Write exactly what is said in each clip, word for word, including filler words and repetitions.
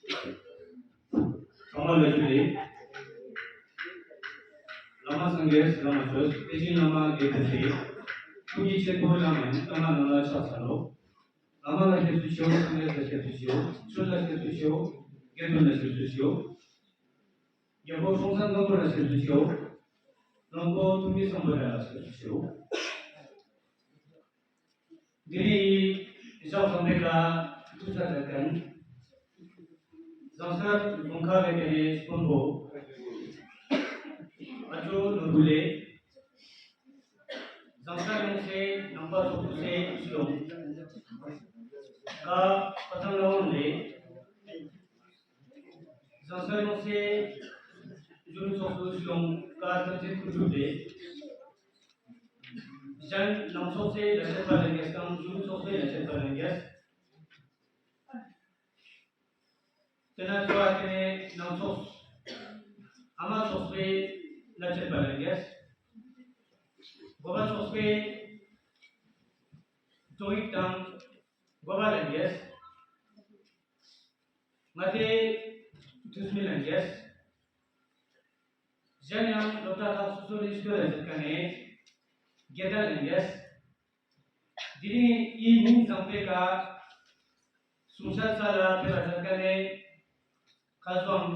ཚང་མ་ལ་ཇུ་ལེ། བླ་མ་སངས་རྒྱས་བླ་མ་ཆོས། དེ་བཞིན་བླ་མ་དགེ་འདུན་ཚེ། ཐུགས་རྗེ་ཆེན་པོ་བླ་མ་ཡང་ལྟ་ན་ནང་ལ་ཕྱག་འཚལ་ལོ། བླ་མ་ལ་སྐྱབས་སུ་མཆིའོ། སངས་རྒྱས་ལ་སྐྱབས་སུ་མཆིའོ། ཆོས་ལ་སྐྱབས་སུ་མཆིའོ། དགེ་འདུན་ལ་སྐྱབས་སུ་མཆིའོ། རྒྱལ་པོ་ཁྲོམ་ཚང་སྒམ་པོ་ལ་སྐྱབས་སུ་མཆིའོ། བློན་པོ་ཐུ་མི་སམ་བྷོ་ཊ་ལ་སྐྱབས་སུ་མཆིའོ། འདི་རིང་ཞག་བཟང་པོའི་ཁ་ཐུགས་ས་ད་གན། བཟང་ས་རྫོང་ཁག་གི་དེ་ནས་དཔོན་པོ་ཨ་ཅོ་ནོར་བུ་ལེ། བཟང་ས་ཡོང་སའི་ནང་པ་ཚོགས་པ་སའི་ཡོང་། ཀ་པ་ཚང་ལ་འོང་ལེ། བཟང་ས་ཡོང་སའི་གཞོན་ནུ་ཚོགས་པ་ཡོང་། ཀ་ཐམས་ཅད་ཁུ་ཁྲུ་ལེ། གཞན་ནང་ཚོགས་སའི་ལ་ཆེན་པ་ལ་ངེས་དང་གཞོན་ནུ་ཚོགས་སའི་ལ་ཆེན་པ་ལ་ངེས། དེ་ན་ཚོ་བ་དེ་ནས་ནང་ཚོགས། ཨ་མ་ཚོགས་པའི་བླ་ཆེན་པ་ལ་རྒྱས། འགོ་པ་ཚོགས་པའི་ཏོག་དབྱིབས་དང་འགོ་པ་ལ་རྒྱས། ང་དེ་དུས་མི་ལ་རྒྱས། གཞན་ཡང་སློབ་གྲྭ་ཁག་སོ་སོ་ནས་སྐྱོད་ལ་ཡོད་མཁན་ནས་དགེ་རྒན་ལ་རྒྱས། དེ་རིང་ཨི་མིང་བཟང་པོའི་ཀ་གསུང་ཆ་ས་ལ་ཕེབས་པ་ཚར་ཀ་ནས་ཁ་སང་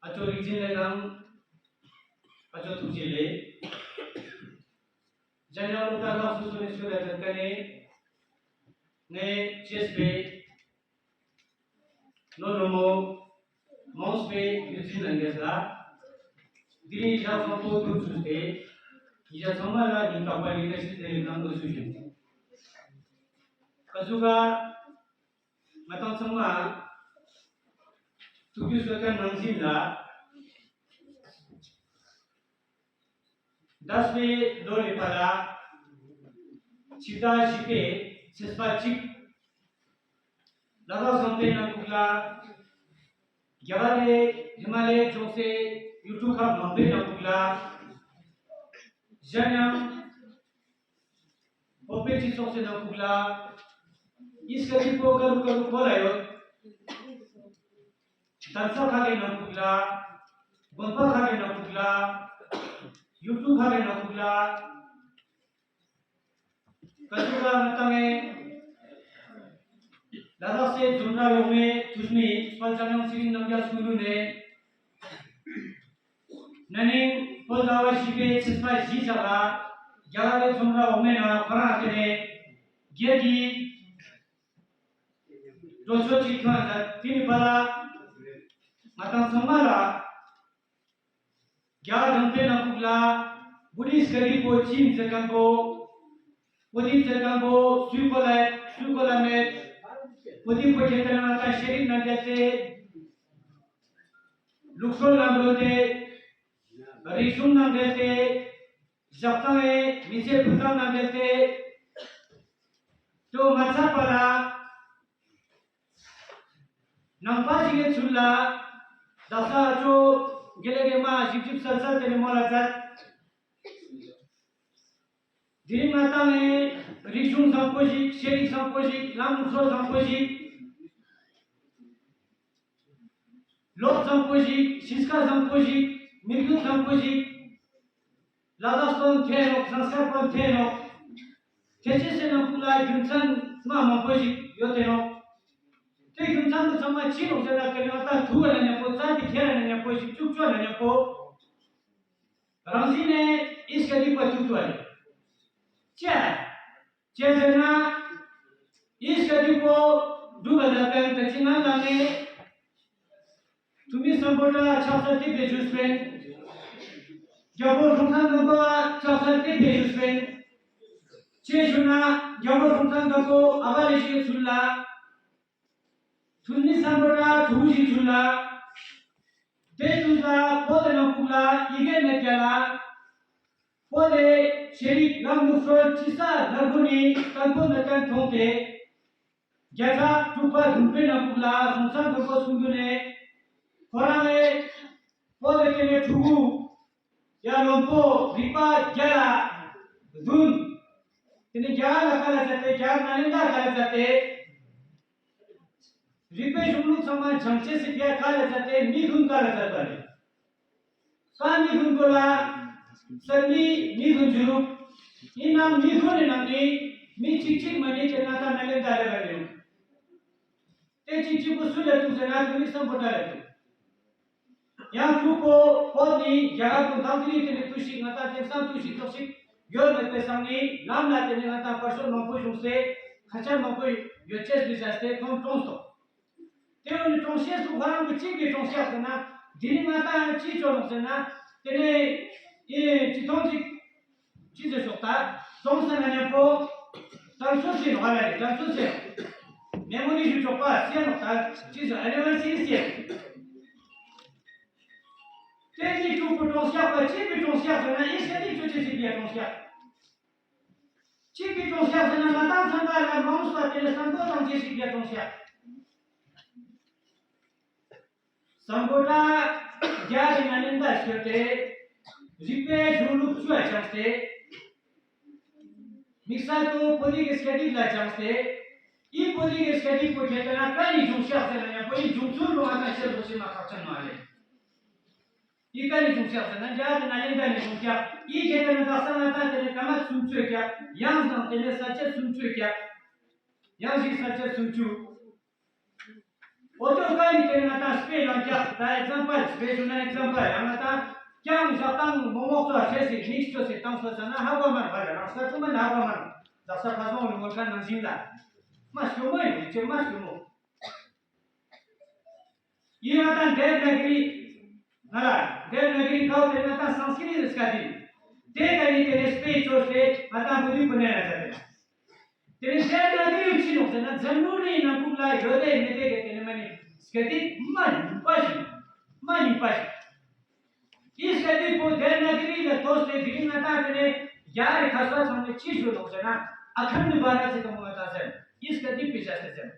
ཨ་ཅོ་རིག་འཛིན་ལས་དང་ཨ་ཅོ་ཐུགས་རྗེ་ལས། འཇམ་དབྱངས་སློབ་གྲྭ་ལགས་སོ་སོ་ནས་ཤོད་ལ་ཚར་ཀ་ནས་ངས་ཅེས་པའི་ནོ་ནོ་མོ་མོངས་པའི་བརྒྱུད་འཛིན་ལ་འགེལ་ལ། འདི་རིང་ཞག་བཟང་པོ་ཐུགས་ཚུད་དེ་ཡིན་ཞག་ཚང་མ་ལ་ཉིན་རྟག་པར་ཡིན་ན་ཤི་དེ་རིང་ནང་དུ་ཚུད་བཞིན། ཀ་ཟུ་ག་ང་དང་ཚང་མ་ཐུགས་རྒྱུད་བཟོད་ལྡན་ནང་བཞིན་ལ། འདས་པའི་ལོ་རེ་བར་ལ་ཕྱི་ཟླ་བཞི་པའི་ཚེས་པ་གཅིག་ལ་དྭགས་བཟང་པོའི་ནང་ཁུལ་ལ་རྒྱ་གར་རེ་ཧི་མ་ལའི་ལྗོངས་སའི་ཡུལ་གྲུ་ཁག་མང་པོའི་ནང་ཁུལ་ལ་གཞན་ཡང་བོད་པའི་སྤྱི་ཚོགས་སུ་ནང་ཁུལ་ལ་ཨིས་ཀ་ཏི་པོ་ཀ་རུ་ཀ་རུ་བོད་ལ་ཡོད། གདན་ས་ཁག་གི་ནང་ཁུལ་ལ། དགོན་པ་ཁག་གི་ནང་ཁུལ་ལ། ཡུལ་གྲུ་ཁག་གི་ནང་ཁུལ་ལ། ཀ་ཟུ་ལ་ང་དང་ངའི་ལ་དྭགས་སའི་འཛོམས་ར་ཡོག་མའི་འཐུས་མི་དཔལ་འཛམ་གླིང་ཚེ་རིང་རྣམ་རྒྱལ་སྐུ་མདུན་ནས། ན་ནིང་བོད་ཟླ་བ་བཞི་པའི་ཚེས་པ་བཞི་ཞག་ལ་རྒྱ་གར་རི་འཛོམས་ར་འོག་མའི་ནང་ཁོ་རང་དེ་ནས་སྒེར་གྱི་འགྲོ་ཆོག་ཅིག་ཐོན་ཡོད། དེ་ནི་པ་ལ་ང་དང་ཚང་མ་ལ་རྒྱ་གར་རང་བཙན་ནང་ཁུལ་ལ་བུ་དྷིསྟ་ག་རི་པོ་ཅི་ཡིན་ཟེར་མཁན་པོ། བོ་དྷི་ཟེར་མཁན་པོ་སུའི་གོ་ལ་སུའི་གོ་ལ་མེད། བོ་དྷི་པོ་ཁྱེད་ལྟ་ན་ད་ཤེས་རིག་རྣམ་རྒྱལ་ཏེ། ལུགས་སྲོལ་ལ་འགྲོ་སྟེ། རིག་གཞུང་རྣམ་རྒྱལ་ཏེ། ཞབས་ཐང་ཨེ་མི་ཚེ་ཕུན་ཐང་རྣམ་རྒྱལ་ཏེ། དེ་མ་ཚད་པ་ལ། ནང་པ་ཞིག་གི་ཚུལ་ལ། བདག་ས་ཨ་ཅོ་དགེ་ལེགས་ཀྱི་མ་ཞིབ་ཞིབ་གསལ་གསལ་དེ་ནས་མོ་ལ་མཛད། དེ་རིང་ང་དང་ངའི་རིག་གཞུང་བཟང་པོ་ཞིག་ཤེས་རིག་བཟང་པོ་ཞིག་ལམ་ལུགས་སྲོལ་བཟང་པོ་ཞིག་སློབ་བཟང་པོ་ཞིག་གཤིས་ཀ་བཟང་པོ་ཞིག་མི་ལུགས་བཟང་པོ་ཞིག་ལ་དྭགས་སྟོན་ཐལ་ནོག་ཟངས་དཀར་སྟོན་ཐལ་ནོག་དེ་ཅི་ཟེར་ན་ཁོ་ལ་རྒྱུ་མཚན་མ་མང་པོ་ཞིག་ཡོད་དེ་ནོག་དེ་རྒྱུ་མཚན་དུ་ཚང་མ་ཅི་ནོག་ཟེར་ན་དེ་ནི་ང་ད་ཐུ་བ་ན་ཉམ་པོ་རྩ་དེ་ཁྱེར་ན་ཉམ་པོ་ཞིག་བཅུག་ཆོག་ན་ཉམ་པོ། རང་བཞིན་ནས་ཨིས་ཀ་རིག་པ་ཐུག་ཐུ་བ་རེད། ཅི། ཅི་ཟེར་ན། ཨིས་ཀ་རིག་པོ་སྒྲུབ་པ་ལ་ཀན་ད་ཅི་ང་ལ་ནས། ཐུ་མི་སམ་བྷོ་ཊ་ཕྱག་འཚལ་ཏེ་བེད་སྤྱོད་སྤེལ། རྒྱལ་པོ་ཁྲོམ་ཚང་སྒམ་པོ་ཕྱག་འཚལ་ཏེ་བེད་སྤྱོད་སྤེལ། ཅེས་ཞུ་ན་རྒྱལ་པོ་ཁྲོམ་ཚང་སྒམ་པོ་ཨ་བ་ལེ་ཤི་ཚུལ་ལ། ཐུ་མི་སམ་བྷོ་ཊ་ཐུ་བོ་ཞིག་ཚུལ་ལ། དེ་དུས་ལ་བོད་ནང་ཁུལ་ལ་ཡི་གེ་མེད་རྒྱ་ལ། བོད་ལས་ཤེས་རིག་ལམ་ལུགས་སྲོལ་ཅི་ས་ལ་གུ་ནི་བརྟན་པོ་མེད་མཁན་མཐོང་སྟེ། བརྒྱ་ཕྲག་དྲུག་པ་བདུན་པའི་ནང་ཁུལ་ལ་ཟུང་ཚང་དུ་བོད་གསུང་རྒྱུ་ནས། ཁོ་རང་ལས་བོད་ལས་དེ་ནས་ཕྲུ་གུ། ཡ་བློན་པོ་རིག་པ་རྒྱ་ལ་བདུན། དེ་ནས་རྒྱ་གར་ལ་ཁ་ལ་བྱས་ཏེ་རྒྱ་གར་ནཱ་ལེནྡྲ་ཁ་ལ་བྱས་ཏེ། རིག་པའི་གཞུང་ལུགས་ཚང་མ་སྦྱང་བྱེད་ཟེར་ཡ་ག་ལ་ཚར་ཏེ་མི་ལྷུན་ག་ལ་ཚར་པ་རེད། ས་མི་ལྷུན་པོ་ལ་ས་མི་མི་ལྷུན་འཇུག་ཡིན་ནམ་མི་ལྷུན་ནི་ནམ་ནི་མི་གཅིག་གཅིག་མ་ནི་དེ་ན་ད་ན་ལེན་ད་ལེ་བ་རེད། དེ་གཅིག་གཅིག་པོ་སུ་ལ་ཐུག་ཟེར་ན་དེ་ནི་སམ་བྷོ་ཊ་ལ་ཐུག་ཡང་དྲུག་པོ་བོད་ནི་རྒྱ་གར་དུ་འདང་དེ་ནི་དེ་ནི་ཐུག་ཞིག་ང་ད་དེང་སང་ཐུག་ཞིག་ཐོག་ཞིག་ཡོད་མེད་པའི་སང་ནི་ལམ་ལ་དེ་ནི་ང་ད་པར་ཤོ་མང་པོ་བྱུང་སེ་ཁ་ཆ་མང་པོ་ཡོད་ཅེས་ལུས་བྱ་སྟེ་ཁོང་གྲོངས་སོ། དེ་འོ་ནི་གྲོངས་ཤེས་སུ་ཁོ་རང་གི་གཅིག་གིས་གྲོངས་ཤག་ཟེར་ན་དེ་ནི་ང་ད་ཅི་ཅོ་ནོག་ཟེར་ན་དེ་ནི་ཨེ་ཅི་ཐོང་ཅིག་ཅི་ཟེར་ཤོག་ད། གྲོངས་ཟེར་ན་མཉམ་པོ་དྲན་གསོ་བྱེད་ནོག་ཨ་ལ་རེ་དྲན་གསོ་བྱེད། མེ་མོ་རི་ཞུ་ཆོག་པ་བཤད་ནོག་ད་ཅི་ཟེར་ཨེ་ནི་ཝར་སི་རི་བཤད། དེ་གཉིས་དྲུག་པོ་གྲོངས་ཤག་པ་གཅིག་གིས་གྲོངས་ཤག་ཟེར་ན་ཨེ་ཤ་དེ་ཅོ་ཅེས་ཞིག་ཡ་གྲོངས་ཤག་གཅིག་གིས་གྲོངས་ཤག་ཟེར་ན་ང་ཏང་ཚང་མ་ལ་མང་སོ་དེ་ལ་བསམ་བློ་བཏང་ཅེས་ཞིག་ཡ་གྲོངས་ཤག་སམ་བྷོ་ཊ་རྒྱ་རི་ན་ལེན་ད་ཤོད་དེ་རིག་པའི་གཞུང་ལུགས་བཅུ་ཡ་སྦྱངས་ཏེ། དམིགས་བསལ་དུ་བོད་ཡིག་གི་སྐད་ཡིག་ལ་སྦྱངས་ཏེ། ཨི་བོད་ཡིག་གི་སྐད་ཡིག་པོ་ཁྱེད་ལྟ་ན་ཀ་ནས་བྱུང་ཤག་ཟེར་ན་ཡང་བོད་ཡིག་བྱུང་ཚུལ་ལོ་ང་ཏང་ཤེས་དགོས་ཤེས་མ་ཁག་ཅན་མ་རེད། ཨི་ཀ་ནས་བྱུང་ཤག་ཟེར་ན་རྒྱ་གི་ན་ལེན་ད་ནས་བྱུང་ཤག་ཨི་ཁྱེད་ལྟ་ན་དག་ས་ང་ཏང་དེ་ནས་ཀ་མ་སུམ་ཅུ་ཀྱག་ཡང་ཟང་དེ་ནས་ས་བཅད་སུམ་ཅུ་ཀྱག་ཡང་ཞིག་ས་བཅད་སུམ་ཅུ། འོ་དོ་ཀ་ནི་དེ་ང་ཏང་སྤེ་ལང་ཀྱག་ད་ཨེག་ཛམ་པལ་སྤེ་ཞུ་ན་ཨེག་ཛམ་པལ་ཡང་ང་ཏང་ཀྱང་ཞག་དང་མོ་མོག་ཚོ་ཧྲེ་སི་མིག་སྤྱོད་སི་བཏང་སོ་ཟ་ན་ཧ་གོ་མ་ར་བ་ར་རང་ས་ཐུ་མ་ན་ཧ་གོ་མ་ར་ཟ་ས་ཁ་སོང་ལུ་ངོ་ཁ་ནང་བཞིན་ལ་མ་ཞུ་མོ་ཡིན་ཅེ་མ་ཞུ་མོ། ཡིན་ང་ཏང་དེབ་ན་གི་རི་ང་ལ་དེབ་ན་གི་རི་ཀའོ་དེ་ང་ཏང་སང་སྐྲི་རི་སྐད་དེ་དེ་ཀ་ནི་དེ་ནས་སྤེ་ཅོ་སེ་ང་ཏང་བུ་དུ་བུ་ནེ་ན་ཟ་དེ། དེ་ནས་དེབ་ན་གི་རི་ཅི་ནོག་ཟེར་ན་འཛམ་བུ་གླིང་ནང་ཁུག་ལ་ཡོད་དེ་མེད་དེ་གི་དེ་ནས་མ་ནི་སྐད་དེ་མ་ཡིན་པ་ཞིག་མ་ཡིན་པ་ཞིག་ཨི་སྐད་དེ་པོ་དེབ་ན་གི་རི་ལ་ཐོས་ཏེ་དེ་རིང་ང་ཏང་དེ་ནས་རྒྱ་རི་ཁ་ས་ཚང་མས་ཅི་ཞུ་ནོག་ཟེར་ན་ཨ་ཁན་དུ་བ་ར་ཅི་དང་མོ་ང་ཏང་ཟེར་ཨི་སྐད་དེ་པི་ཤ་སེ་ཟེར།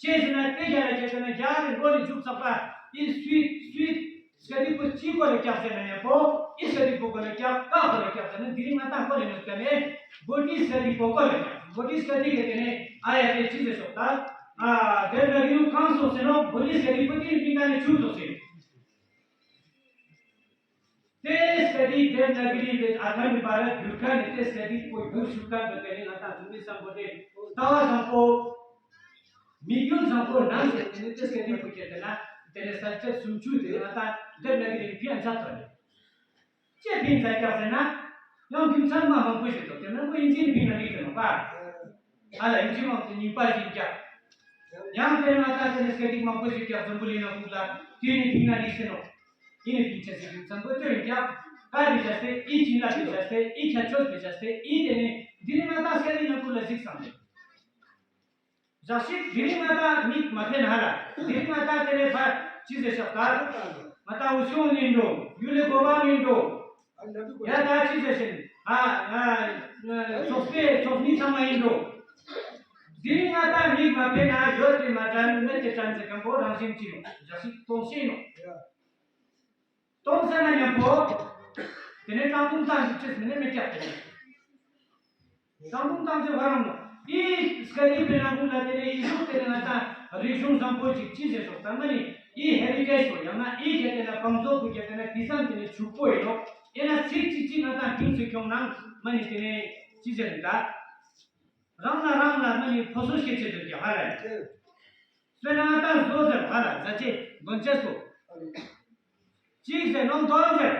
ཅེས་ཞུ་ན་དེ་རྒྱ་ལ་ཁྱེད་ཀྱི་ན་རྒྱ་རི་མགོ་ནས་མཇུག་ཚགས་པ་ཨི་སུད་སུད་སྐད་དེ་པོ་ཅི་གོ་ལ་ཀྱག་ཟེར་ན་ཡང་པོ་ཨི་སྐད་དེ་པོ་གོ་ལ་ཀྱག་ཀ་གོ་ལ་ཀྱག་ཟེར་ན་དེ་རིང་ང་ཏང་གོ་ལ་ནོ་ཀ་ནས་བོ་ཏི་སྐད་དེ་པོ་གོ་ལ་ཀྱག་བོ་ཏི་སྐད་དེ་གི་དེ་ནས་ཨ་ཡ་དེ་ཅི་ཟེར་ཤོག་ད། ཨ་དེ་ལ་རི་བོ་གང་སོང་ཟེར་ནོ་བོ་ཏི་སྐད་དེ་པོ་དེ་རིང་མི་ཀ་ནས་ཆུ་སོང་ཟེར། དེ་སྐད་དེ་དེབ་ན་གི་རི་བའི་ཨ་ཐམ་གི་བར་བསྒྱུར་མཁན་ནི་དེ་སྐད་དེ་པོ་བསྒྱུར་ཞུ་མཁན་གི་དེ་ནི་ང་ཏང་ཐུགས་མི་བཟང་པོ་དེ་ལྟ་བ་བཟང་པོ། མི་རྒྱུ་བཟང་པོ་ནང་བཞིན་དེ་ནི་དེ་སྐད་དེ་པོ་ཁྱེད་དེ་ན་དེ་ནི་ས་བཅད་སུམ་ཅུ་དེ་ང་ཏང་དེབ་ན་གི་རི་ཕི་ཡ་མཛད་དོ་རེད། ཅེས་ཕིན་ཚ་རྒྱག་ཟེར་ན། ཡང་རྒྱུ་མཚན་མ་མང་པོ་ཞིག་འདུག་དེ་ནི་ཁོ་ཡིན་གཅིག་ཕིན་ན་མི་དེ་མ་པ། ཨ་ལ་ཡིན་གཅིག་མང་དུ་ཉིན་པ་བཞིན་རྒྱག་ཡང་དེ་ང་ད་དེ་ནི་སྐད་ཡིག་མང་པོ་ཞིག་རྒྱག་འཛམ་བུ་གླིང་ན་ཁུག་ལ་དེ་ནི་ཕིན་ན་ནི་ཟེར་ནོ། ཡིན་ནི་ཕིན་ཆ་ཞིག་རྒྱུ་མཚན་པོ་ལྟོས་རིང་རྒྱག་ཀ་བི་བྱ་སྟེ་ཨི་ཅིན་ལ་བི་བྱ་སྟེ་ཨི་ཁྱ་ཆོས་བི་བྱ་སྟེ་ཨི་དེ་ནི་འདི་ནི་ང་ད་སྐད་ཡིག་ན་ཁུག་ལ་གཟིགས་སམ་ལེ། ཞག་ཞིག་དེ་རིང་ང་ད་མིག་མ་ཕན་ཧ་ལ། དེ་རིང་ང་ད་དེ་ནས་ཕར་ཅི་ཟེར་ཤག་ག་ང་ད་འུ་ཆུང་ནས་འགྲོ། ཡུལ་ལས་གོ་བ་ནས་འགྲོ། ཡ་ད་ཅི་ཟེར་ཞིག་ཨ་ཨ་ཚོགས་པའི་ཚོགས་མི་ཚང་མ་ཡིན་འགྲོ། དེ་རིང་ང་ད་མིག་མ་ཕན་ན་ཡོད་དེ་མ་དྲན་མེད་དེ་དྲན་ཚེ་གང་པོ་རང་བཞིན་གྱིས་ནོ། ཞག་ཞིག་གཏོང་ཤེས་ནོ། གཏོང་ཟེར་ན་མཉམ་པོ། དེ་ནས་སྤྲང་པོ་ཙམ་གྱི་ཆེས་མི་ནས་མི་སྐྱབས་དེ། སྤྲང་པོ་ཙམ་གྱི་བར་རང་ནོ། ཨི་སྐད་ཡིག་པའི་ནང་ཁུལ་ལ་དེ་ནས་ཨི་ཟུག་དེ་ནས་ང་ད་རིག་གཞུང་བཟང་པོ་ཅིག་ཅི་ཟེར་སོགས་ཙམ་མ་ནི་ཨི་ཧེ་རི་ཊེཇ་པོ་ཡང་ན་ཨི་ཁྱེད་དེ་ན་བང་མཛོད་པོ་ཁྱེད་དེ་ན་དེ་ཙམ་དེ་ནས་ཕྱུག་པོ་ཡིན་ནོ། ཨེ་ན་ཚིག་ཅིག་ཅིག་ང་ད་ཕིང་ཚུལ་ཁྱོང་ནང་མ་ནི་དེ་ནས་ཅི་ཟེར་ད། རང་ལ་རང་ལ་མ་ནི་ཕོ་སོ་ཤེས་ཆེ་དུ་ཀྱང་ཧ་ར་ཡིན། སོན་ན་ང་ད་བཟོ་ཟེར་ཧ་ར་ཟ་ཆེ་དགོན་ཆེ་སོ། གཅིག་ཟེར་ནོ་དོན་ཟེར།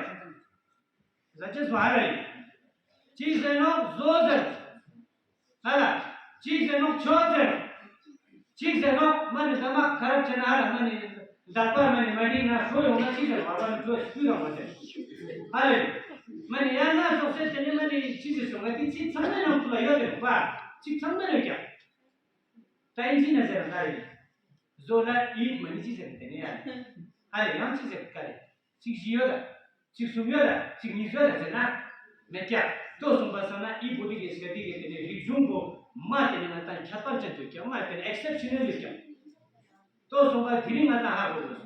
ཟ་ཆེ་སོ་ཧ་ར་ཡིན། གཅིག་ཟེར་ནོ་བཟོ་ཟེར། ཧ་ར། གཅིག་ཟེར་ནོ་ཆོས་ཟེར། གཅིག་ཟེར་ནོ་མ་ནི་ཟ་མ་ཁ་ར་ཆེ་ན་ཧ་ར་མ་ནི་འདག་པ་མ་ནི་མ་འགྲིག་ན་ཧྲོ་ཡོང་ན་གཅིག་ཟེར་བ་བ་ནི་ཆོས་སུས་རང་བ་ཟེར། ཧ་ར་ཡིན། མ་ནི་ཡང་ན་ཙོག་སེ་དེ་ནི་མ་ནི་གཅིག་ཟེར་སོང་ང་དེ་ཚིག་ཚང་མའི་ནང་དུ་ལ་ཡོད་དེ་བ། ཚིག་ཚང་མ་རེད་ཀྱང་། ད་ཨིན་ཇི་ན་ཟེར་ན་ད་ཡིན། བཟོ་ལ་ཨིད་མ་ནི་ཅི་ཟེར་དེ་ནས་ཡང་། ཨ་ལས་ཡང་ཅི་ཟེར་ག་རེ། ཚིག་བཞི་ཡོད་ལ། ཚིག་གསུམ་ཡོད་ལ། ཚིག་གཉིས་ཡོད་ལ་ཟེར་ན། མེད་ཀྱང་ལྟོས་སོང་པ་སང་ན་ཨི་བོ་དི་གེ་སྐད་དི་གེ་དེ་ནས་རིག་གཞུང་པོ་མ་དེ་ནས་ང་ད་ཁྱད་པར་ཅན་དུ་ཀྱང་མ་དེ་ནས་ཨེག་སེབ་ཤི་ནལ་རེད་ཀྱང་། ལྟོས་སོང་པ་དེ་རིང་ང་ད་ཧ་གོ་དགོས།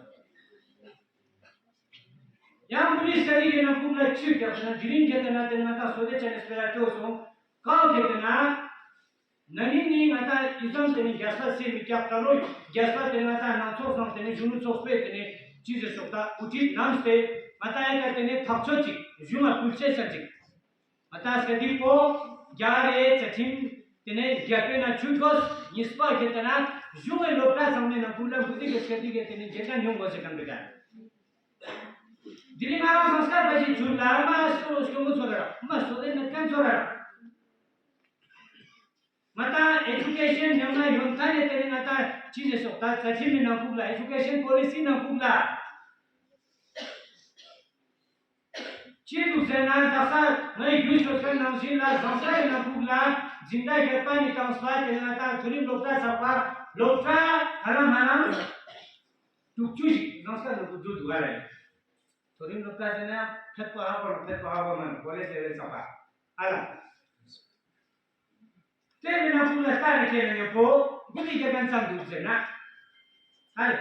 ཡང་བོ་དི་སྐད་དི་གེ་ན་ཀུམ་ལ་ཆུ་ཀྱང་ཟེར་ན་དེ་རིང་གེ་དེ་ན་དེ་ནས་ང་ད་སོ་དེ་ཅན་ནས་སྤེ་ར་ལྟོས་སོང་། ཀའོ་གེ་དེ་ན། ན་ནིང་ནི་ང་ཏང་ཨི་ཙམ་དེ་ནི་རྒྱལ་ས་སེ་མི་རྒྱག་ད་རུང་རྒྱལ་ས་དེ་ང་ཏང་ནང་ཚོགས་སང་དེ་ནི་གཞོན་ནུ་ཚོགས་པས་དེ་ནི་ཅི་ཟེར་ཤོག་ད་འགོ་ཁྲིད་གནང་སྟེ་ང་ཏང་ཡ་ད་དེ་ནི་ཐག་གཅོད་ཅིག་གཞུང་ལ་ཕུལ་ཆེ་ས་ཅིག་ང་ཏང་སྐད་དེ་པོ་རྒྱ་རེ་བཅའ་ཁྲིམས་དེ་ནི་རྒྱལ་པོའི་ནང་ཆུད་གོས་གཉིས་པ་ཁེ་ཏེ་ན་གཞུང་ངི་སློབ་གྲྭ་ཚང་མའི་ནང་ཕུལ་ལ་འགོ་དེ་གི་སྐད་དེ་གི་དེ་ནི་རྒྱལ་ཁ་མྱོང་དགོས་ཟེར་གང་གི་ད། དེ་ནི་ང་རང་སང་སྐར་པ་ཞིག་ཚུར་ལ་མ་སོ་སྐྱོ་མོ་ཚོ་ར་མ་སོ་དེ་ནི་ཀན་ཚོ་ར། ང་ཏང་ཨེ་ཌུ་ཀེ་ཤན་ཉམས་ན་ཡོང་ཐ་ནས་དེ་ནི་ང་ཏང་ཅི་ཟེར་ཤོག་ད་རྩ་ཁྲིམས་མི་ནང་ཁུག་ལ་ཨེ་ཌུ་ཀེ་ཤན་པོ་ལི་སི་ནང་ཁུག་ལ་ཅི་འདུག་ཟེར་ན་ད་ས་ངའི་རྒྱུན་ཤོད་མཁན་ནང་བཞིན་ལ་ཟང་ས་རི་ནང་ཁུག་ལ་འཛིན་གྲྭ་བརྒྱད་པ་ནས་བཏང་སྤ་དེ་ང་ཏང་མཐོ་རིམ་སློབ་གྲྭ་ཚགས་པ་སློབ་གྲྭ་ཧ་ལམ་ཧ་ལམ་དྲུག་ཅུ་ཞིག་ཟང་ས་ནང་ཁུག་འཛུལ་འདུག་ག་རེད། མཐོ་རིམ་སློབ་གྲྭ་ཟེར་ན་ཕེབས་པ་ཧ་གོ་ན་ཕེབས་པ་ཧ་གོ་མ་ན་ཀོ་ལེ་ཇི་ལས་ལས་ཚགས་པ་ཧ་ལམ། དེ་མིན་ན་ཀུན་ལ་ལྟ་རེ་ཁྱེད་རང་ཉོ་པོ་དགུ་ལས་རྒྱ་གན་ཙམ་འདུག་ཟེར་ན། ཧ་ལེ།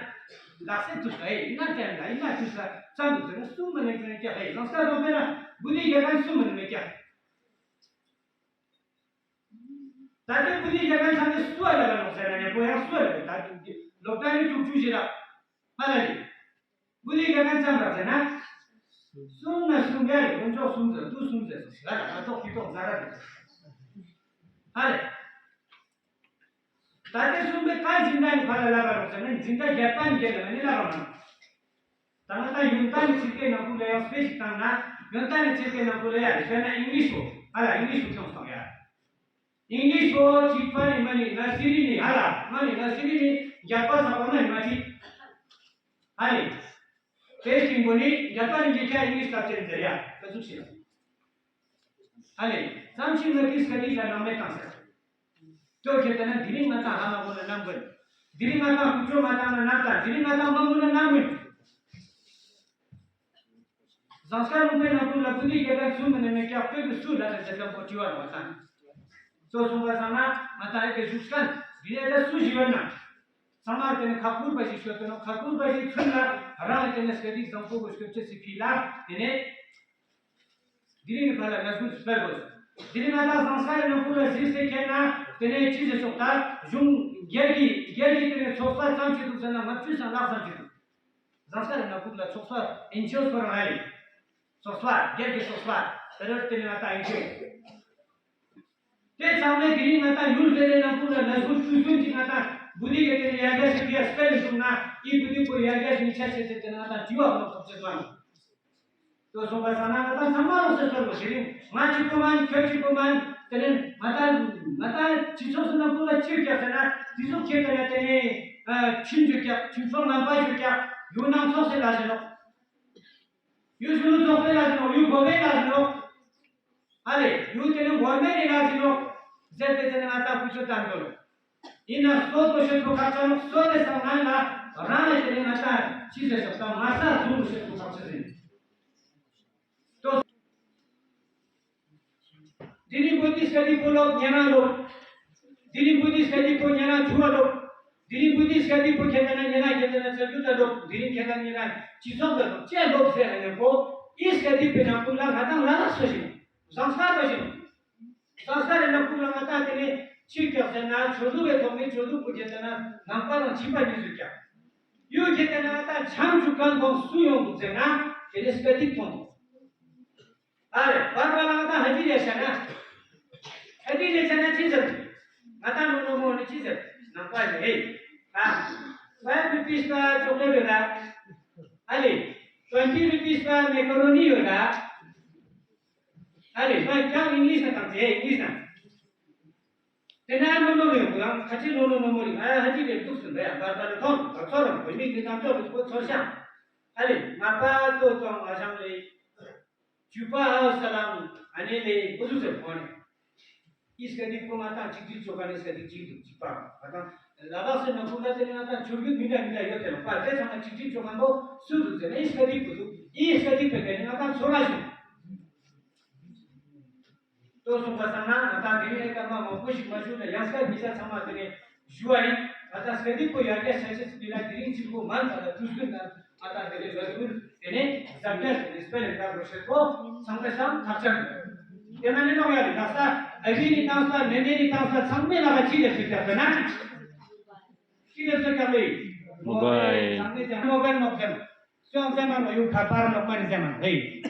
ལག་སེ་དུ་ཧེ་ཡིན་ན་དྲན་ལ་ཡིན་ན་དུ་ས་ཙམ་འདུག་ཟེར་ན་གསུམ་མ་ལེན་ཀྱང་ཀྱ་ཧེ་ལང་ས་རོགས་པས་ན་དགུ་ལས་རྒྱ་གན་གསུམ་མ་ལེན་མེད་ཀྱ། ད་དེ་དགུ་ལས་རྒྱ་གན་ཚང་གི་སུ་ཨ་ལ་ལ་ལོག་ཟེར་ན་ཉོ་པོ་ཡང་སུ་ཨ་ལ་ད་དུ་ལོག་ད་ནི་དྲུག་ཅུ་ཞིག་ལ་ཧ་ལ་ལེ། དགུ་ལས་རྒྱ་གན་ཙམ་ར་ཟེར་ན། གསུམ་ན་གསུམ་ཡ་རེ་དཀོན་མཆོག་གསུམ་ཟེར་དུ་གསུམ་ཟེར་སོ་ལ་ལ་ཐོག་གི་ཐོག་ཟ་ར་རེ། ཧ་ལེ། ད་ལྟའི་གསུམ་པའི་ཀ་འཛིན་གྲྭ་ནི་ཕ་ལ་ལ་ར་རོགས་ཟེར་ན་འཛིན་གྲྭ་རྒྱལ་ཕན་རྒྱལ་ལ་མ་ནི་ལ་ར་མ། ད་ང་ད་ཡོན་ཏན་ནི་ཚིག་པའི་ནང་ཁུལ་ལ་ཡང་སྤེལ་ཞིག་བཏང་ན་ཡོན་ཏན་ནི་ཚིག་པའི་ནང་ཁུལ་ལ་ཡ་རེ་ཟེར་ན་ཨིང་ལིཤ་བོ་ཧ་ལ་ཨིང་ལིཤ་བོ་ཁྱོང་སོང་ཡ། ཨིང་ལིཤ་བོ་གཅིག་པ་ནི་མ་ནི་ནར་སི་རི་ནི་ཧ་ལ་མ་ནི་ནར་སི་རི་ནི་རྒྱག་པ་ཚགས་པ་མ་ནི་མ་གཅིག་ཧ་ལེ། དེ་བཞིན་པོ་ནི་རྒྱག་པ་ནི་འཇིག་ཁ་ཨིང་ལིཤ་ལབ་ཅན་ཟེར་ཡ་ཀ་ཟུག་ཤི་ལ། ཧ་ལེ། ཙམ་ཞིག་ན་ཏིས་ཁ་ཏིས་ལ་ནང་མེད་བཏང་ཟེར། ཅོ་ཁྱེད་ལྟ་ན་དེ་རིང་ང་ཏང་ཧ་མ་གོ་ན་ནམ་གོན། དེ་རིང་ང་ཏང་ཀུ་ཅོ་མ་བཏང་ན་ནམ་བཏང་། དེ་རིང་ང་ཏང་མ་གོ་ན་ནམ་གོན། ཟངས་དཀར་ལུང་པའི་ནང་ཁུལ་ལ་བུ་དེ་རྒྱལ་ཁབ་གསུམ་མི་ནས་མེད་ཀྱང་སྟོད་ཀྱི་སུ་ལ་རེ་ཟེར་ཙམ་པོ་དྲི་བ་རེ་བ་དང་། ཙོ་གསུངས་པ་ཚང་མ་ང་ཏང་ཨེ་ཀེ་བཞུགས་མཁན་དེ་ནས་ད་སུ་ཞིག་ཡོད་ན། ཚང་མ་དེ་ནས་ཁ་ཁུར་པ་ཞིག་ཤོད་དེ་ནོ་ཁ་ཁུར་པ་ཞིག་ཚུན་ལ་རང་དེ་ནས་སྐད་ཡིག་བཟང་པོ་གོ་སྐྱོབ་ཆེད་སི་ཕི་ལ་དེ་ནས། དེ་རིང་གི་ཕར་ལ་ལས་འགུལ་སྤེལ་དགོས། དེ་རིང་ང་ཏང་ཟངས་དཀར་ནང་ཁུལ་ལ་གཟིགས་སེ་ཁྱེད་ན་དེ་ནས་ཅི་ཟེར་ཤོག་ད་གཞུང་སྒེར་གྱི་སྒེར་གྱི་དེ་ནས་ཚོགས་པ་ཙམ་ཞིག་འདུག་ཟེར་ན་ལྔ་བཅུ་ཙམ་ལྷག་ཙམ་ཞིག་འདུག་ཟངས་དཀར་ནང་ཁུལ་ལ་ཚོགས་པ་ཨེན་ཇི་ཨོ་སྐོར་ང་ཡིན། ཚོགས་པ་སྒེར་གྱི་ཚོགས་པ་དེ་རུ་དེ་ནས་ང་ཏང་ཨེན་ཇི་ཨོ། དེ་ཚང་མས་དེ་རིང་ང་ཏང་ཡུལ་དེ་རེ་ནང་ཁུལ་ལ་ལས་འགུལ་བཅུ་གསུམ་གྱི་ང་ཏང་བུ་དེ་ག་དེ་ནས་ཡར་རྒྱས་ཞིག་ཡར་སྤེལ་འདུག་ན་ཨི་བུ་དེ་ཁོ་ཡར་རྒྱས་ཉིས་ཆ་ཆེ་ཚེ་དེ་ནས་ང་ཏང་དྲི་བ་ཁོ་ཐོབ་ཚེ་དང་། ལྟོས་སོང་པ་ས་ན་ང་ཏང་ཚང་མ་ལོག་སེ་ཚོར་བ་ཞིག་རིང་ང་གཅིག་པུ་མན་ཁྱོད་གཅིག་པུ་མན་དེ་ནས་ང་ཏང་ང་ཏང་སྤྱི་ཚོགས་སུ་ནང་ཁུལ་ལ་ཆིར་རྒྱག་ཟེར་ན་དེ་ཚོ་ཁྱེད་དེ་ནས་དེ་ནས་ཁྲིམས་བརྗོད་རྒྱག་ཁྲིམས་སྲོལ་ངན་པ་བརྗོད་རྒྱག་ཡུལ་ནང་ཚོགས་སེ་ལ་ཟེར་ནོ། ཡུལ་གཞོན་ནུ་ཚོགས་པའི་ལ་ཟེར་ནོ། ཡུལ་གོ་བའི་ལ་ཟེར་ནོ། ཨ་ལེ་ཡུལ་དེ་ནི་འོ་མའི་རི་ལ་ཟེར་ནོ། ཟེར་ཏེ་དེ་ནི་ང་ཏང་ཁུ་ཚོ་བཏང་འདོད་ལོ། ཡིན་ན་སོ་དོ་ཤེས་ཚོ་ཁ་ཆ་ནོ་སོ་དེ་སང་ང་ལ་རང་ལ་དེ་ནི་ང་ཏང་ཅི་ཟེར་ཤོག་ད་ང་ས་ཟུང་དུ་ཤེས་ཚོ་ཁ་ཆ་ཟིན། དེ་ནི་བོད་དུས་སྐད་ཡིག་པོ་ལོབ་ཉེ་རང་ལོབ། དེ་ནི་བོད་དུས་སྐད་ཡིག་པོ་ཉེ་རང་ཆུ་བ་ལོབ། དེ་ནི་བོད་དུས་སྐད་ཡིག་པོ་ཁྱེད་ལྟ་ན་ཉེ་རང་ཁྱེད་ལྟ་ན་ཚ་རྒྱུ་ད་ལོབ། དེ་ནི་ཁྱེད་ལྟ་ཉེ་རང་སྤྱི་ཚོགས་ད་ལོབ་ཅེས་ལོབ་ཟེར་ཡང་པོ་ཨི་སྐད་ཡིག་པའི་ནང་ཁུལ་ལ་ང་ཏང་ལ་ལག་སོ་ཞིང་ཟང་ས་པ་ཞིང་ཟང་ས་རེ་ནང་ཁུལ་ལ་ང་ཏང་དེ་ནི་ཕྱིར་ཀྱག་ཟེར་ན་ཆོས་ལུགས་པའི་ཐོག་ནས་ཆོས་ལུགས་པོ་ཁྱེད་ལྟ་ན་ནང་པ་དང་བྱིས་པ་གཉིས་སུ་ཀྱག་ཡུལ་ཁྱེད་ལྟ་ན་ང་ཏང་ཆང་ཆུ་ཀན་ཁོང་སུ་ཡོང་འདུག་ཟེར་ན་དེ་ནི་སྐད་ཡིག་ཐོང་འདུག་ཨ་རེ། བར་བར་ལ་ང་ཏང་ཧ་ཅི་རེད་ཟེར་ན། ཧ་ཅི་རེད་ཟེར་ན་ཅི་ཟེར། ང་ཏང་ནོ་ནོ་མོ་ནི་ཅི་ཟེར། ནང་པ་རེད། ཨ། Five rupees ལ་ཅོག་ལེ་ཡོད་ལ། ཨ་ལེ། Twenty rupees ལ་མེ་ཀ་རོ་ནི་ཡོད་ལ། ཨ་ལེ། ང་ཀྱང་ཨིང་ལིཤ་ན་དང་ཟེར་ཨིང་ལིཤ་ན། དེ་ན་ནོ་ནོ་མོ་ཡོད་གང་ཁ་ཅི་ནོ་ནོ་ནོ་མོ་རེད། ང་ཧ་ཅི་རེད་འདུག་ཟེར་ན་ཡང་བར་བར་ལ་ཐོང་བར་ཚོར་རམ་བོད་མི་གི་ནང་ཚོགས་ཀྱི་ཚོར་ཤང་། ཨ་ལེ། ང་པ་ཏོ་ཏོང་ང་ཤང་ལེ། ཇུ་པ་ཨའོ་ས་ལང་ཨ་ནེ་ལེ་ཀུ་ཟུ་ཟེར་ཁོང་ནས། ཨིས་ཀ་དི་ཀུ་མ་ཏང་ཅིག་ཅིག་ཅོ་ཀ་ནས་ཨིས་ཀ་དི་ཅིག་འདུག་ཅིག་པ་ང་ཏང་ལ་དྭགས་སེ་ན་ཀུ་ལ་དེ་ནས་ང་ཏང་ཆོས་བརྒྱུད་མི་འདྲ་མི་འདྲ་ཡོད་དེ་ལ་པ་དེ་ཚང་མ་ཅིག་ཅིག་ཅོ་ཀ་མོ་སུ་འདུག་ཟེར་ན་ཨིས་ཀ་དི་ཀུ་འདུག་ཨིས་ཀ་དི་པེ་ཀ་ནི་ང་ཏང་ཚོ་ལ་ཞིག་ལྟོས་སོང་པ་སང་ན་ང་ཏང་དེ་རིང་ཨེ་ཀ་མ་མང་པོ་ཞིག་མ་ཞུ་ན་ཡང་སྐད་མི་ས་ཚང་མ་དེ་ནས་ཞུ་བ་ཡིན། ང་ཏང་སྐད་དིག་པོ་ཡར་རྒྱས་བྱ་ཆེད་སྤི་ལ་དེ་རིང་ཆིག་པོ་མང་ཙམ་ལ་དུས་ཚོད་ནང་ང་ཏང་དེ་རིང་ལ་དུས་དེ་ནས་གཟབ་རྒྱས་དེ་ནས་སྤེལ་ལེ་འདྲ་དགོས་ཤེས་ཐོག་ཚང་མས་སང་ཐག་ཆག་དེ་མ་ནི་ནོག་ཡ་རི་ལ་ས། ཨ་ཞེ་ནི་བཏང་ས་མེ་མེ་ནི་བཏང་ས་ཚང་མའི་ལག་ཁ་ཅི་ལ་ཞིག་རྒྱབ་ཟེར་ན། ཅི་ལ་ཞིག་རྒྱབ་ལེ། མོ་བའིལ། ཚང་མའི་ལག་མོ་བའིལ་ནོག་ཟེར། སུའང་ཟེར་མ་ནོག་ཡུ་ཁ་པར་ནོག་མ་ནི་ཟེར་མ་ནོག་ཧེ།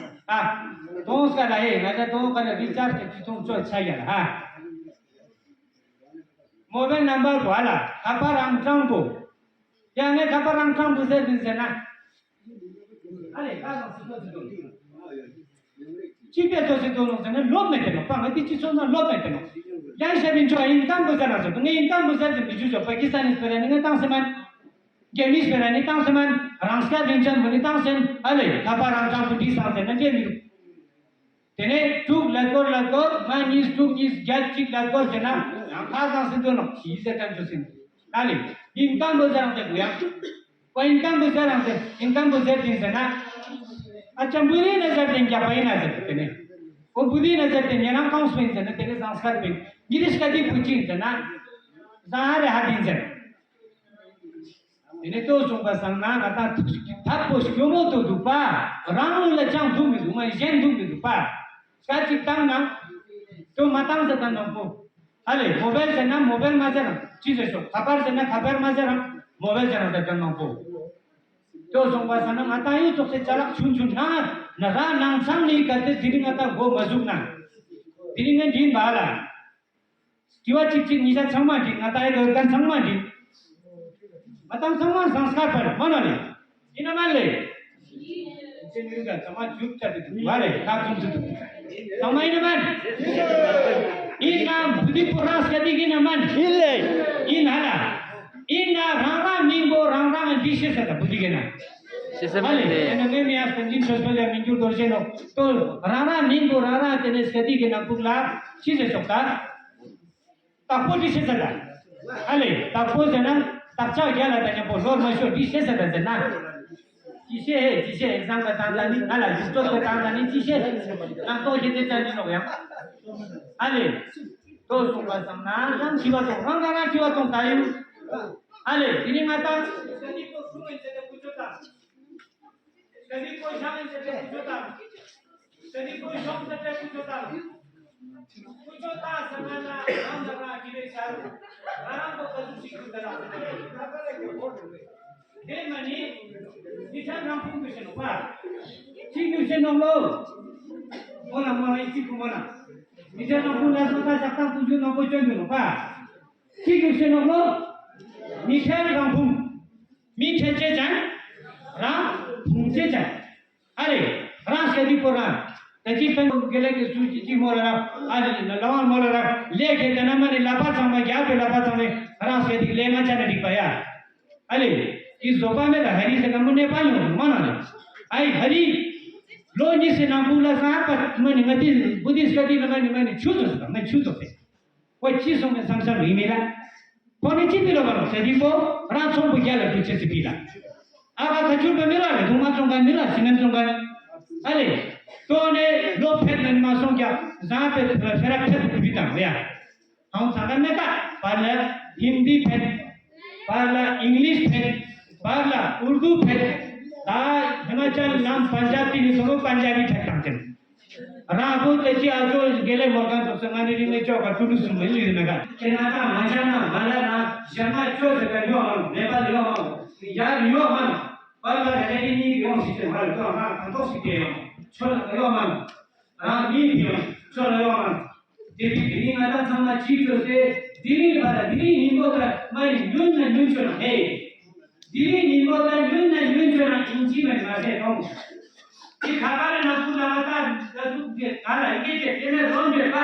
ཨ། དོང་སྐ་ལ་ཧེ་ང་ཚ་དོང་སྐ་ལ་རི་ཅར་ཇི་ཐུང་ཅོ་ཆ་ཡ་ལ་ཧ། མོ་བའིལ་ནམ་བར་བ་ལ་ཁ་པར་རང་སྤྲང་པོ། ཡ་ངས་ཁ་པར་རང་སྤྲང་པོ་ཟེར་བིན་ཟེར་ན། ཨ་ལེ་ཁ་རང་སི་ཏོ་སི་ཏོ། ཅི་པའི་ཏོ་སི་ཏོ་ནོག་ཟེར་ན་ལོབ་མེད་དེ་ནོག་པ། ང་དེ་ཅི་ཚོ་ན་ལོབ་མེད་དེ་ནོག། ཡང་ཤ་བིན་ཅོ་ཨིན་ཀམ་པོ་ཟེར་ན་ཟེར་དུ་ངས་ཨིན་ཀམ་པོ་ཟེར་དེ་མི་ཅུ་ཅོ་པ་ཀི་སི་ཏན་ནི་སྤེ་ར་ནི་ངས་བཏང་སེ་མན། རྒྱ་མི་སྤེ་ར་ནི་བཏང་སེ་མན། རང་སྐད་བིན་ཅན་པོ་ནི་བཏང་སེ་མན། ཨ་ལེ་ཁ་པར་རང་སྤྲང་པོ་འདི་སང་ཟེར་ན་འདྲེ་མི་རུ། དེ་ནས་དྲུག་ལ་སྐོར་ལ་སྐོར་ང་གཉིས་དྲུག་གཉིས་བརྒྱད་གཅིག་ལ་སྐོར་བྱས་ན་ཡང་ཁ་སང་སྲིད་དོན་ནོ་ཞིག་ཟེར་ཀན་ཆོ་སྲིད། ཨ་ལེ་ཨིན་ཀམ་པོ་ཟེར་རང་ཟེར་དགོས་ཡ། ཨོ་ཨིན་ཀམ་པོ་ཟེར་རང་ཟེར་ཨིན་ཀམ་པོ་ཟེར་དེ་ཟེར་ན། ཨ་ཅམ་བུ་རི་ན་ཟེར་དེ་རྒྱ་པ་ཡིན་ན་ཟེར་དེ་ནས། ཨོ་བུ་རི་ན་ཟེར་དེ་ཉེ་རང་ཀང་སུ་ཡིན་ཟེར་ན་དེ་ནས་ཟང་སྐར་པའི་ཉི་རི་སྐད་དེ་བུ་ཅི་ཡིན་ཟེར་ན། ཟང་ཨ་རེ་ཧ་དེ་ཡིན་ཟེར། དེ་ནས་ལྟོས་སོང་པ་སང་ན་ང་ད་ཐབས་པོ་སྐྱོ་མོ་དུ་འདུག་པ། རང་ལུགས་ལ་ཅང་འདུག་མི་འདུག་མ་གཞན་འདུག་མི་འདུག་པ། སྐད་ཅིག་བཏང་ན། ལྟོས་མ་བཏང་ཟེར་ད་ནང་པོ། ཨ་ལེ་མོ་བེལ་ཟེར་ན་མོ་བེལ་མ་ཟེར་རང་ཅི་ཟེར་ཤོག་ཁ་པར་ཟེར་ན་ཁ་པར་མ་ཟེར་རང་མོ་བེལ་ཟེར་རང་ཟེར་ད་ནང་པོ། ལྟོས་སོང་པ་སང་ན་ང་ད་ཡོད་ཙོག་སེ་ཅ་ལག་ཆུང་ཆུང་ན་ན་ར་ནང་ཚང་ནི་ག་དེ་དེ་རིང་ང་ད་མགོ་མ་ཟུག་ན། དེ་རིང་ང་འདྲིན་པ་ལ། དྲི་བ་གཅིག་གཅིག་གཉིས་ཆ་ཚང་མ་འགྲིག་ང་ད་ཡི་ག་ག་ཚང་མ་འགྲིག་ང་ད་ཚང་མ་ཟང་སྐར་པར་མ་ན་ལེ། ཡིན་ན་མ་ལེ། ཚེ་མི་ག་ཚང་མ་རྒྱུག་ཆ་དེ་མ་ལེ་ཁ་ཚུམ་ཚུམ། ཚང་མ་ཡིན་ན་མ་ལེ། ཡིན་ན་བུ་དི་པོ་རང་སྐད་དེ་ཡིན་ན་མ་ལེ། ཡིན་ལེ། ཡིན་ཧ་ལ། ཡིན་ན་རང་རང་མིང་པོ་རང་རང་འདི་ཤེས་ས་ད་བུ་དི་གེ་ན། ཤེས་ས་མ་ལེ། ཡིན་ན་ངས་མི་ཡ་སྟན་ཅིན་ཆོས་པ་ལ་མིང་རྒྱུར་དོར་ཤེས་ནོ། ཏོ་རང་རང་མིང་པོ་རང་རང་དེ་ནས་སྐད་དེ་གེ་ན་ཕུག་ལ་ཤེས་ས་ཆོག་ད། དྭགས་པོ་འདི་ཤེས་ས་ད། ཨ་ལེ་དྭགས་པོ་ཟེར་ན་དྭགས་ཆ་རྒྱ་ལ་ད་མཉམ་པོ་ལོར་མ་ཤོར་འདི་ཤེས་ས་ད་ཟེར་ན། ཅི་ཤེས་ཧེ་ཅི་ཤེས་ཨེག་ཟམ་པ་བཏང་ད་ནི་ང་ལ་ཡིག་སྤྲོད་པ་བཏང་ད་ནི་ཅི་ཤེས་ནང་ཏོག་ཤེས་དེ་ཙམ་ཡིན་ནོག་ཡང་། ཨ་ལེ། ཏོ་སོང་པ་སང་ན་རང་དྲི་བ་གཏོང་རང་ང་རང་དྲི་བ་གཏོང་ད་ཡིན། ཨ་ལེ་དེ་ནི་ང་ད། ས་ནི་ཀོ་ཤང་ཡིན་ཟེར་ཏེ་ཀུ་ཅོ་ད། ས་ནི་ཀོ་ཤང་ཡིན་ཟེར་ཏེ་ཀུ་ཅོ་ད། ས་ནི་ཀོ་ཤང་ཟེར་ཏེ་ཀུ་ཅོ་ད། ཀུ་ཅོ་ད་ཟེར་ན་ན་རང་ད་རང་གི་རེ་ཆ་རུ། ང་རང་གོ་ཀ་ཟུག་ཞིག་ཏུ་ད་རང་ཟེར་ན་རེ། དེ་མ་ནི་མི་ཚང་རང་ཕུང་དུ་ཤེས་ནོ་པ། གཅིག་ཏུ་ཤེས་ནོ་ལོ། མོ་ན་མོ་ན་གཅིག་ཏུ་མོ་ན། མི་ཚང་རང་ཕུང་ལ་སོ་ད་ཞག་ཐང་ཀུ་ཅོ་ནོ་ཀོ་ཅོ་འདུ་ནོ་པ། གཅིག་ཏུ་ཤེས་ནོ་ལོ། མི་ཚང་རང་ཕུང་། མི་ཁྱེད་ཅེས་ཀྱང་། རང་ཕུང་ཅེས་ཀྱང་། ཨ་རེ། རང་སྐད་དེ་པོ་རང་། ད་ཅི་ཕན་གོ་དགེ་ལེགས་ཀྱི་སུ་ཅི་ཅི་མོ་ལ་ར། ཨ་རེ་ན་ལ་བ་མོ་ལ་ར། ལས་ཁྱེད་ད་ན་མ་ནི་ལ་པ་ཚང་མ་རྒྱ་པའི་ལ་པ་ཚང་མས་རང་སྐད་དེ་ལས་ང་ཆ་ན་འགྲིག་པ་ཡ། ཨ་རེ། ཨི་བཟོ་པ་མེད་ལ་ཧ་རི་ཟེར་ན་མོ་ནེ་པ་ཡོང་མ་ན་ལེ། ཨའི་ཧ་རི། ལོ་གཉིས་སི་ནང་ཁུལ་ལ་ས་པ་མ་ནི་ང་དེ་བུ་དི་སྐད་དེ་ལ་མ་ནི་མ་ནི་ཆུ་ཚོ་ཟེར་མ་ཆུ་ཚོ་ཟེར། ཁོ་ཅི་སོང་ནས་བསམ་བསམ་རིག་མི་ལ། ཁོ་ནི་ཅི་མི་ལོ་བ་ལོ་ཟེར་དུས་ཁོ་རང་ཚོང་པོ་རྒྱ་ལ་འགྲོ་ཆེ་སི་པི་ལ། ཨ་ཁ་ཁ་ཆུར་པ་མི་ལ་རེ་དུང་མ་ཚོང་ཁན་མི་ལ་སི་མེན་ཚོང་ཁན། ཨ་ལེ། ཏོ་ནས་ལོ་ཕེབས་ནས་མ་སོང་ཀྱང་བཟང་པའི་ཕེ་ར་ཕེབས་དུ་བི་དང་བས་ཡ། ཨང་ཚང་ཁ་མེ་ཀ་པར་ལ་ཧིན་དི་ཕེབས། པར་ལ་ཨིང་ལིཤ་ཕེབས། པར་ལ་ཨུར་དུ་ཕེབས། ད་ཧི་མ་ཅལ་ནམ་པན་ཇབ་ཏི་ནི་སོ་ནོ་པན་ཇ་བི་ཕེབས་དང་ཅན། རང་བོད་དེ་ཅི་ཨ་ཅོ་དགེ་ལེགས་མོར་གང་ཐོབ་ཟེར་ང་ནི་རིང་ལས་ཅོག་ག་ཀྲུ་ལུ་སུ་མི་ལུས་མེད་ག་ཁྱེད་རང་དང་ང་ཅག་ནང་ང་ལ་ན་གཞན་མ་ཅོ་ཟེར་ག་ཡོག་མ་ནོ། ནེ་པ་ལི་ཡོག་མ་ནོ། ཡ་ཡོག་མ་ནོ། པ་ལ་རེ་རེ་གཉིས་ཡོང་ཞིག་ཅེ་མ་ལ་ཏོ་ང་གང་ཐོག་ཞིག་དེ་ཡོང་ཆོ་ལ་ཡོག་མ་ནོ། རང་མི་ཡོང་ཆོ་ལ་ཡོག་མ་ནོ། དེ་བི་དེ་ནི་ང་དང་ཚང་མ་ཅིག་ཅོ་ཟེར་དེ་རིང་བ་ལ་དེ་རིང་ཉིན་མོ་ལྟར་མ་ཡིན་ཉུན་ན་ཉུན་ཆོ་ན་ཧེ། དེ་རིང་ཉིན་མོ་ལྟར་ཉུན་ན་ཉུན་ཆོ་ན་ཨིན་ཇི་མ་ཡིན་མ་ཟད་གཏོང་། དེ་ག་པར་ན་ཁུ་ལ་ང་དང་ད་ཟུག་དེ་ག་ལ་ཡི་གེ་དེ་དེ་ནས་རོ་འདྲེ་པ།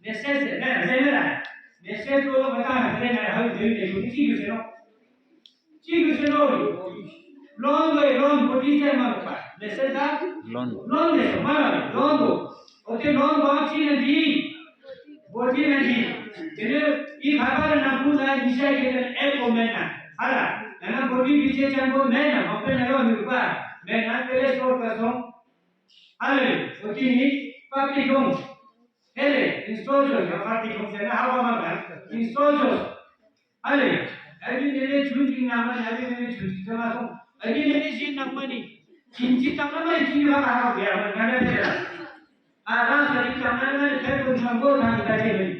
མེ་སེ་སེ་མེ་ར་མེ་ར། མེ་སེ་ཏོ་ལོ་ང་དང་ང་དེ་ནས་ཧ་ཡི་དེ་རིང་དེ་ཡུ་ནི་ཅི་ཡོད་ཟེར་ནོ། གཅིག་གི་ཕྱི་ལོགས་ལོན་གོ་ལོན་གོ་ཏི་ཚེ་མ་ལོག་པ་མེ་སེ་ད། ལོན། ལོན་ལེ་མ་ལ་ལོན་གོ། ཨོ་ཏེ་ལོན་གོ་ཅི་ན་འདི། གོ་ཏི་ན་འདི། དེ་ནི་ཨི་ཁ་པར་ན་ཁུ་ལ་ཉི་ཤ་ཡེ་ན་ཨེ་གོ་མེ་ན། ཧ་ལ། ན་ན་གོ་ཏི་བི་ཅེ་ཅང་གོ་མེ་ན་མ་པེ་ན་ཡོ་ནུ་པ། མེ་ན་ཏེ་ལེ་སོར་ཀ་སོང་། ཧ་ལེ། གོ་ཏི་ནི་པ་ཏི་ཡོང་། ཧེ་ལེ། ཨིན་སྟོལ་ཅོ་ཡོ་པ་ཏི་ཡོང་ཟེར་ན་ཧ་བ་མ་ན། ཨིན་སྟོལ་ཅོ། ཨ་ལེ། ཨ་རི་ནེ་ནེ་ཆུན་ཅིག་ནང་ལ་ཨ་རི་ནེ་ནེ་ཆུན་ཅིག་ཚེ་མ་སོང་། ཨ་རི་ནེ་ནེ་ཞིག་ནང་མ་ནི། ཅིན་ཅི་དང་ལ་མ་ནི་ཅིན་ཡོད་ཨ་ཧ་གོ་ཡ་མ་ང་ནེ་ནེ། ཨ་རང་ས་རིག་ཀྱང་ན་ན་ཁྱད་པར་ཆེན་པོ་དང་ད་ཆེ་མིན།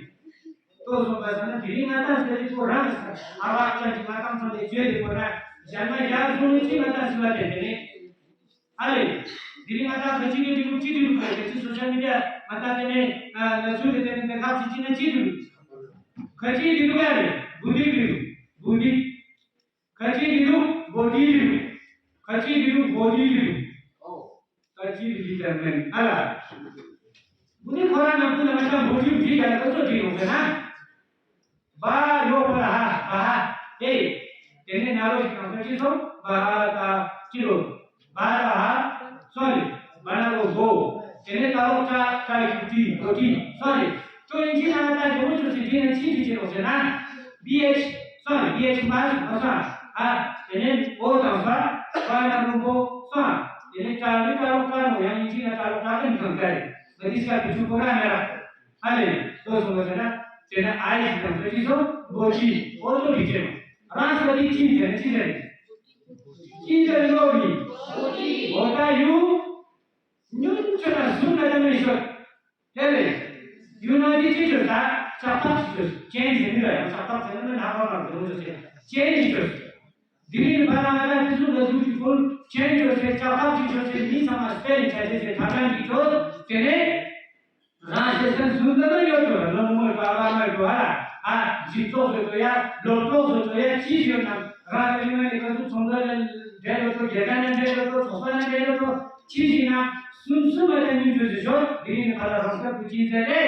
ལྟོས་སོང་པ་ས་ན་དེ་རིང་ང་ཏང་ས་རིག་པོ་རང་ས་ཨ་བ་ཅན་གྱི་ང་ཏང་ཚང་ལས་བརྗོད་དེ་པོ་ན་གཞན་མ་ཡར་སོང་ནས་ཅི་ང་ཏང་ཞུ་བ་དེ་དེ་ནས། ཨ་ལེ། དེ་རིང་ང་ཏང་ཁ་ཅིག་གི་འབྲི་ལུགས་ཅི་འབྲི་ལུགས་ཁ་ཅིག་སོ་ཤལ་མི་ཌི་ཡ་ང་ཏང་དེ་ནས་ང་ཚོའི་དེ་དེ་ནས་དེ་ཁག་ཅིག་ཅི་ན་ཅི་འབྲི་ལུགས། ཁ་ཅིག་འབྲི་ལུགས་ཨ་ལེ། བུ་འདི་འབྲི་ལུགས། བུ་འདི། ཁ་ཅིག་འབྲི་ལུགས་བོ་ཌི་འབྲི་ལུགས། ཁ་ཅིག་འབྲི་ལུགས་བོ་ཌི་འབྲི་ལུགས། ཁ་ཅིག་འབྲི་ལུགས་དེ་མིན་ཨ་ལ། བུ་འདི་ཁོ་རང་ནང་ཁུལ་ལ་ང་ཏང་བོ་ཌི་འབྲི་ཡ་ལ་ཁ་ཚོ་འབྲི་ཡོང་ཟེར་ན། བ་ཡོ་བ་ལ་ཧ་བ་ཧ་ཨེ། དེ་ནས་ན་རོ་ཞིག་དང་ཁ་ཅིག་སོང་བ་ཧ་ད་ཅི་རོ། བ་ད་ཧ། སོ་རི། བ་ན་རོ་བོ། དེ་ནས་ད་རོ་ཀྲ་ཀྲ་ཡི་ཀྲི་བོ་ཀྲི། སོ་རི། ཁྱོད་ཡིན་གཅིག་ན་ད་ཇོ་བོ་ཅོ་སི་དེ་ནས་ཅི་འབྲི་ཅི་རོ་ཟེར་ན། བི་ཨེཆ། སོ་རི། བི་ཨེཆ་མ་སོང་མ་སོང་ཨ། དེ་ནས་ཨོ་དང་སོ། བ་ན་རོ་བོ། སོང་། དེ་ནས་ཀྲ་རི་ཀྲ་རོ་ཀྲ་རོ་ཡང་ཡིན་གཅིག་ན་ཀྲ་རོ་ཀྲ་གི་མི་གང་ག་རེད། ང་དེ་སྐབས་དུ་ཆུ་ཁོ་ར་མེད་ར། ཨ་ལེ། ལྟོས་སོང་བ་ཟེར་ན། དེ་ན་ཨའི་ཞིག་དང་ཁ་ཅིག་སོང་བོ་ཅི་ཨོ་ཏོ་རིག་ཅེས་མ། རང་སོ་དེ་ཅི་ཟེར་ན་ཅི་ཟེར་ན། ཅི་ཟེར་ལོ་རི། ཨོ་ད་ཡུ། ཉུང་ཆུ་ན་ཟུར་ན་ད་མེ་ཤོད། དེ་ལེ། ཡུ་ན་དེ་ཅི་ཆོད་ད་ལྕགས་ཐག་ཅིག་ཆོད། ཅན་ཟེར་ནི་ལ་ཡང་ལྕགས་ཐག་ཟེར་ནི་ལ་ཧ་གོ་ན་འགྲོ་ཆོད་ཟེར། ཅན་ཅིག་ཆོད། དེ་རིང་ཕ་ར་ང་ད་དེ་ཚོ་ལ་ཟུར་གྱི་ཕུལ་ཅན་ཆོད་ཟེར་ལྕགས་ཐག་ཅིག་ཆོད་ཟེར་མི་ཚང་མ་སྤེལ་ནས་བྱ་ཆེ་ཟེར་ཐ་ཀྲང་གིས་ཆོད་དེ་ནས། རང་ཤེས་སེམས་གསུམ་ལ་ཡོད་དོ། ལོ་མོ་བ་བ་མ་བ་ཨ་ལ་ཨ་འཇིག་ཚོགས་སུ་དོ་ཡ་ལོ་ཚོགས་སུ་དོ་ཡ་ཅི་ཡོད་ན་རང་ཡོད་ན་ནི་ག་ཚོད་ཚོང་ལ་འབྲེལ་ཡོད་དོ། རྒྱལ་ཁ་ན་འབྲེལ་ཡོད་དོ། ཚོགས་པ་ན་འབྲེལ་ཡོད་དོ། ཅི་ཡིན་ན་གསུམ་གསུམ་མ་ཡ་སྙིང་བཅུ་ཟེར་ཤོག་དེ་ཡིན་ཁ་ལ་རང་སྐབས་དུ་ཅི་མཛད་དེ་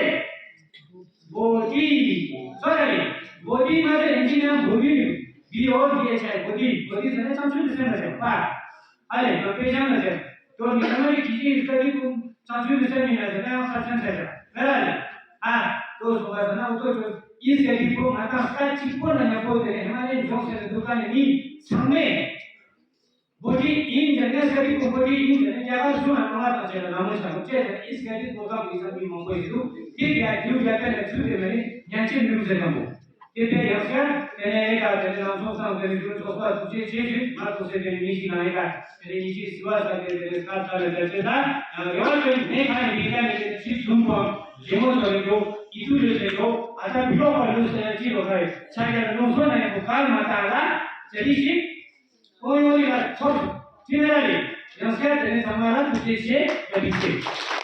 བོ་ཏི་སོ་ར་ལི་བོ་ཏི་མ་ཟེར་ཡིན་ཅི་ན་བོ་ཏི་བི་ཨོ་ཏི་ཨེཆ་ཨའི་བོ་ཏི། བོ་ཏི་ཟེར་ན་ཅང་ཆུ་དུ་སེམས་ལ་ཟེར་པ། ཨ་ལས་ང་དཔེ་ཆ་ན་ཟེར། དོ་ནི་ཨ་མ་རི་གི་ཅི་ཡིས་ཀ་ཏི་ཀུ་ཚང་ཚུལ་མི་སེམས་མི་ན་ཟེར་ན་ཡང་ས་ཚན་ཟེར་ཟེར་མེ་ར་ལས། ཨ་ལྟོས་སོང་བ་ཟེར་ན་འུ་ཐོ་ཆོས་ཡིས་ཀ་ཏི་ཀུ་ང་དང་ས་གཅིག་པོ་ན་ཉམ་པོ་དེ་ནས་ཧི་མ་ལས་འབྱུང་ཟེར་ནས་འདུག་ཀ་ནས་མི་ཚང་མས་བོ་ཏི་ཡིན་ཟེར་ན་ས་ཏི་ཀུ་བོ་ཏི་ཡིན་ཟེར་ན་རྒྱ་གར་གཞུང་ལ་གནང་བ་དང་བཅས་ལ་ལམ་ལྷོང་བྱ་དགོས་ཅེས་ཟེར་ཡིས་ཀ་ཏི་ཀུ་ཀ་བུ་ཡིས་ས་མི་མང་པོ་ཡིན་འདུག་དེ་ཡ་རྒྱུ་རྒྱ་ཕན་ལ་ཚུལ་དེ་མ་ནི་ཉན་ཆེ་མི་རུ་ཟེར་དང་པོ། དེ་ལྟར་ཡང་ཤར་དེ་ནས་ཨེ་ཀ་དེ་ནས་ནང་ཚོགས་སང་དེ་ནས་རྒྱུན་ཚོགས་པ་ཐུགས་རྗེ་ཆེ་ཞུས། མ་ཐུགས་སེ་དེ་ནས་མི་ཞིག་ནང་ཨེ་ཀ་དེ་ནས་ཉི་ཤུའི་ཟི་བ་ས་དེ་དེ་ནས་སྐབས་ས་ལ་དེ་ཚེ་ད་རེ་བ་ཅན་ནས་ཁ་ནས་མི་ཀ་ནས་དེ་ནས་ཁྲི་གསུམ་པ་རྗེ་མོ་ཚོ་རེ་འགྲོ་ཨི་ཐུ་རེ་ཟེར་འགྲོ་ཨ་ད་བི་ལོག་པ་ལུས་ཟེར་ཅི་ལོ་ཁ་རེ་ཆ་རྒྱ་ལ་ལུང་སོ་ན་ཡང་གོ་གར་མ་བཏང་ལ་ཟེར་ཏི་ཞིག་ཁོང་ཡོང་ཡིན་ལ་ཚོར་ཅི་ན་རེ་ཡང་ཤར་དེ་ནས་ཚང་མ་ལ་ཐུགས་རྗེ་ཆེ་བཀའ་དྲིན་ཆེ།